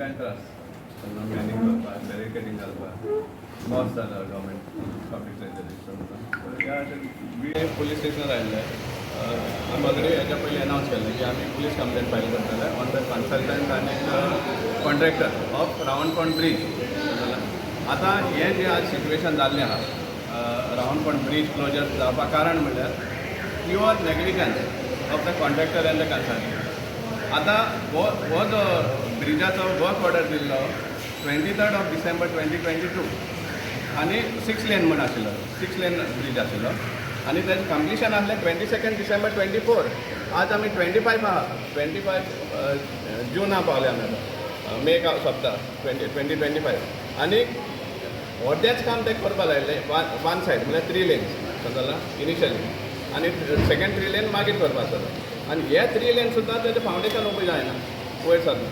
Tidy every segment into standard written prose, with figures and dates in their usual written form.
सगळ्यांक त्रास, मॅनिंग करपाक, बॅरिकेडींग घालपाक, लॉस जाला गव्हर्मेंट पब्लीक. ह्या अशें पुलीस स्टेशनार आयिल्ले. आमी ऑलरेडी हेच्या पयलीं अनावन्स केल्लें की आमी पुलीस कंप्लेन फायल करतले ऑन the consultant आनी कॉन्ट्रॅक्टर ऑफ रावणकोण ब्रीज. आतां हें जें आज सिट्युएशन जाल्लें आहा, रावणकोण ब्रीज क्लोजर जावपाक कारण म्हणल्यार pure negligence of the contractor and the consultant. आतां हो जो ब्रिजाचो वर्क ऑर्डर दिल्लो 23rd of December 2022 आनी सिक्स लेन म्हूण आशिल्लो, सिक्स लेन ब्रीज आशिल्लो आनी तेजें कंप्लिशन आसलें 22nd December 24. आज आमी 25 आहा, 25 जुना पावले आमी. आतां मे सोंपता 2025 आनी अर्देंच काम ते करपा लायलें. वन सायड म्हणल्यार थ्री लेन्स, समजला, इनिशियली आनी सेकंड थ्री लेन मागीर करपा आसता आनी हे थ्री लेन सुद्दां तेजें फावंडेशन उबें जायना वयर सरना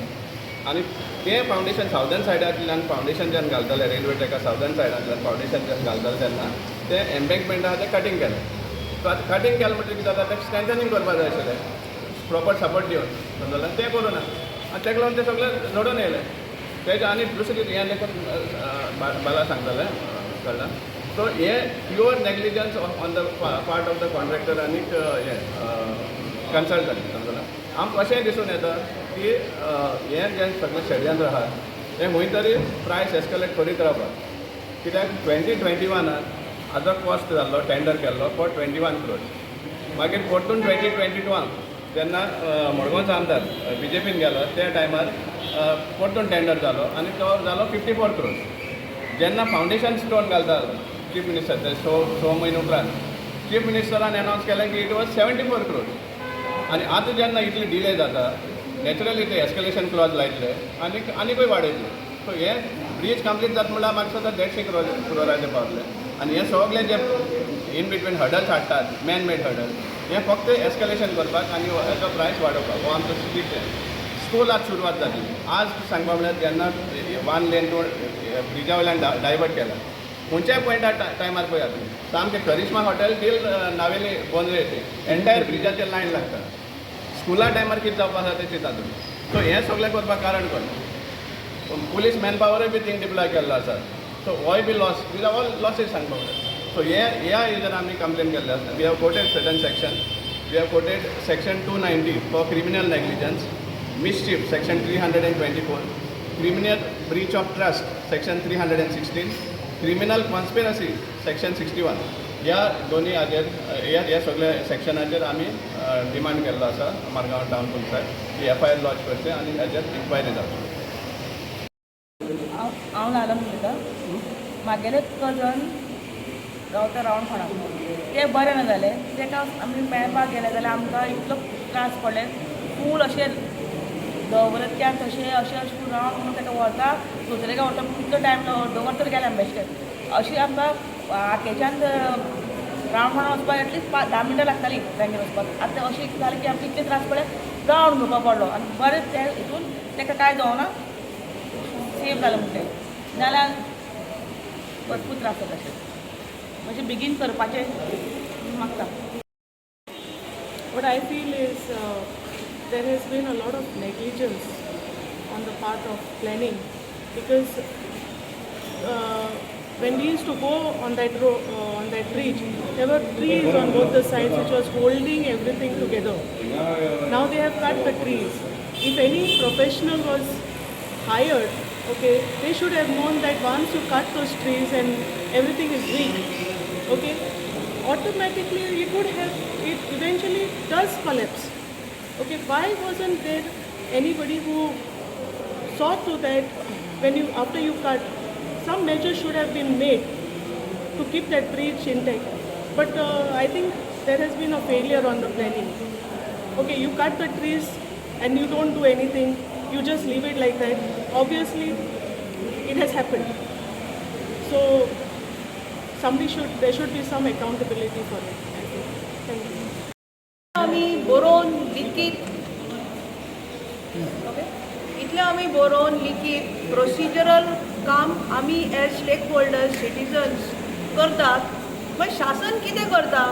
आनी तें फावंडेशन सावदर्न सायडांतल्यान फावंडेशन जेन्ना घालताले, रेल्वे ट्रॅका सावदर्न सायडांतल्यान फावंडेशन जेन्ना घालताले तेन्ना तें एम्बँकमेंट आहा तें कटींग केलें. सो आतां कटींग केलें म्हणटकीर कितें जाता? तें स्ट्रेंथनींग करपा जाय आशिल्लें प्रॉपर सपोर्ट दिवन, समजलें, तें करूं ना आनी तेका लागून तें सगळें झडून येयलें तेजें. आनी दुसरी हें देखून बाला सांगतालें, कळ्ळें. सो हे pure negligence on the part of the contractor आनीक हें कन्सल्टंट, समजलें. आमकां अशें दिसून येता की हें जें सगळें षडयंत्र आहा तें खंय तरी प्रायस एस्कलेट करीत रावपाक, कित्याक 2021नान हाजो कॉस्ट जाल्लो, टेंडर केल्लो फॉर 21 क्रोर्स. मागीर परतून 2022आन जेन्ना मडगांवचो आमदार बीजेपीन गेलो त्या टायमार परतून टेंडर जालो आनी तो जालो 54 क्रोर्स. जेन्ना फावंडेशन स्टोन घालता चीफ मिनिस्टर, ते स स म्हयने उपरांत चीफ मिनिस्टरान एनावन्स केलें की it was 74 crores. आनी आतां जेन्ना इतली डिले जाता, नॅचरली ते एस्कलेशन क्लॉज लायतले आनी आनीकूय वाडयतले. सो हे ब्रीज कंप्लीट जाता म्हणल्यार म्हाका दिसता 150 क्रोराचेर पावतले. आनी हे सगळे जे इन बिटवीन हर्डल्स हाडटात, मॅन मेड हर्डल, हे फक्त एस्कलेशन करपाक आनी हेचो प्रायस वाडोवपाक. हो आमचो स्ट्रीट स्कूल आज सुरवात जाली. आज सांगपा म्हणल्यार जेन्ना वन लेन रोड ब्रिजा वयल्यान डायवर्ट केला, खंयच्याय पॉयंटार टायमार पळयात तुमी, सामकें करिश्मा हॉटेल टील नावेली बोंद्रे एंटायर ब्रिजाचेर लायन लागता. स्कुला टायमार कितें जावपा आसा तें चिंता तुमी. सो हें सगळें करपाक कारण कोण? पुलीस मॅन पावरूय बी थिंग डिप्लॉय केल्लो आसा. सो होय बी loss, these are all losses सांगपा म्हणल्यार. सो हे ह्या हेजेर आमी कंप्लेन केल्ले आसा. We have quoted certain section. We have quoted section 290 for criminal negligence, mischief section 324, criminal breach of trust section 316, criminal conspiracy section 61. ह्या दोन्ही हाजेर, ह्या ह्या सगळ्या सेक्शनाचेर आमी डिमांड केल्लो आसा मारगांव टावन पुलिसाक की एफआयआर लॉज करचें आनी हाजेर इन्क्वायरी जावची. हांव लालन उलयतां. म्हागेले कजन रावता रावणफोंडाक. ते बरें ना जालें. ताका आमी मेळपाक गेले जाल्यार आमकां इतलो त्रास पडले. फूल अशें दवरत्यान तशें अशें अशें रावन म्हणून ताका व्हरता, दुसरे व्हरता, कितलो टायम, अर्द वर तर गेलें बेश्टें. अशें आमकां आकेच्यान रावणफोंडा वचपाक एटलिस्ट 5-10 मिनटां लागतालीं बँकेन वचपाक. आतां अशें जालें की आमकां इतले त्रास पडले, रावंड घेवपा पडलो आनी बरें ते हितून ताका कांय जावना, सेफ जालें म्हणटे. नाल्यार भरपूर त्रास जाता अशें. मातशें बेगीन करपाचें मागता. What I feel is there has been a lot of negligence on the part of planning because when we used to go on that road, on that bridge, there were trees on both the sides which was holding everything together. Now they have cut the trees. If any professional was hired, okay, they should have known that once you cut those trees and everything is weak, okay, automatically it would have, it eventually does collapse. Okay, why wasn't there anybody who saw to that when you, after you cut, some measures should have been made to keep that bridge intact. But I think there has been a failure on the planning. Okay, you cut the trees and you don't do anything, you just leave it like that. Obviously, it has happened. So, there should be some accountability for it, I think. Thank you. आमी बरोवन लिखीत, okay, इतलें आमी बरोवन लिखीत procedural काम आमी as stake holders citizens करतात. मागीर शासन कितें करता?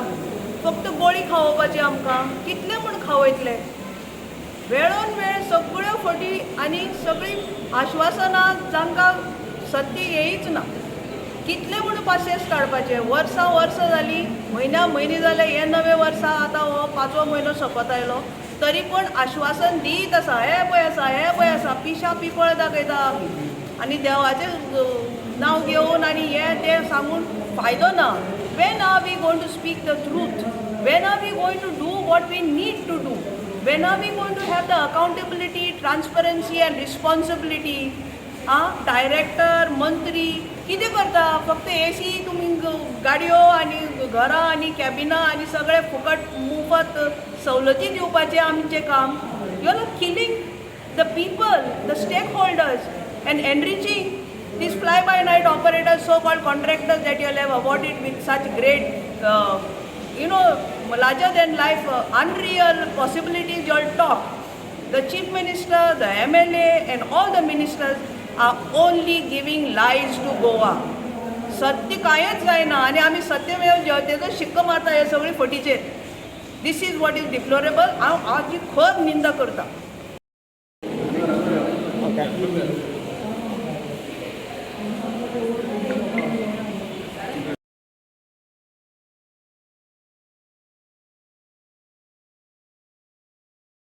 फक्त गोळी खावोवपाची आमकां. कितले म्हूण खावयतले? वेळोन वेळ सगळ्यो फटी आनी सगळी आश्वासनां जांकां सत्य येयच ना. कितले म्हूण पासियेंस काडपाचें? वर्सां वर्सां जालीं, म्हयन्या म्हयने जाले, हे नवे वर्सा आतां हो पांचवो म्हयनो सोंपत आयलो, तरी पूण आश्वासन दीत आसा. हें पळय आसा, हें पळय आसा, पिशा पिपळ दाखयता आमी आनी देवाचें नांव घेवन आनी हें तें सांगून फायदो ना. When are we going to speak the truth? When are we going to do what we need to do? When are we going to have the accountability, transparency and responsibility? आं, डायरेक्टर, मंत्री कितें करता? फक्त AC, तुमी गाडयो आनी घरां आनी कॅबिनां आनी सगळें फुकट मुफत सवलती दिवपाचें आमचें काम. You are killing the people, the stakeholders, and enriching these fly-by-night operators, so-called contractors that you have awarded with such great, larger than life, unreal possibilities you all talk. The chief minister, the MLA, and all the ministers are only giving lies to Goa. सत्य कांयच जायना आनी आमी सत्यमेव जयतेचो शिक्को मारता हे सगळे फटीचेर. This is what is deplorable. हांव हाजी खर निंदा करता. Okay.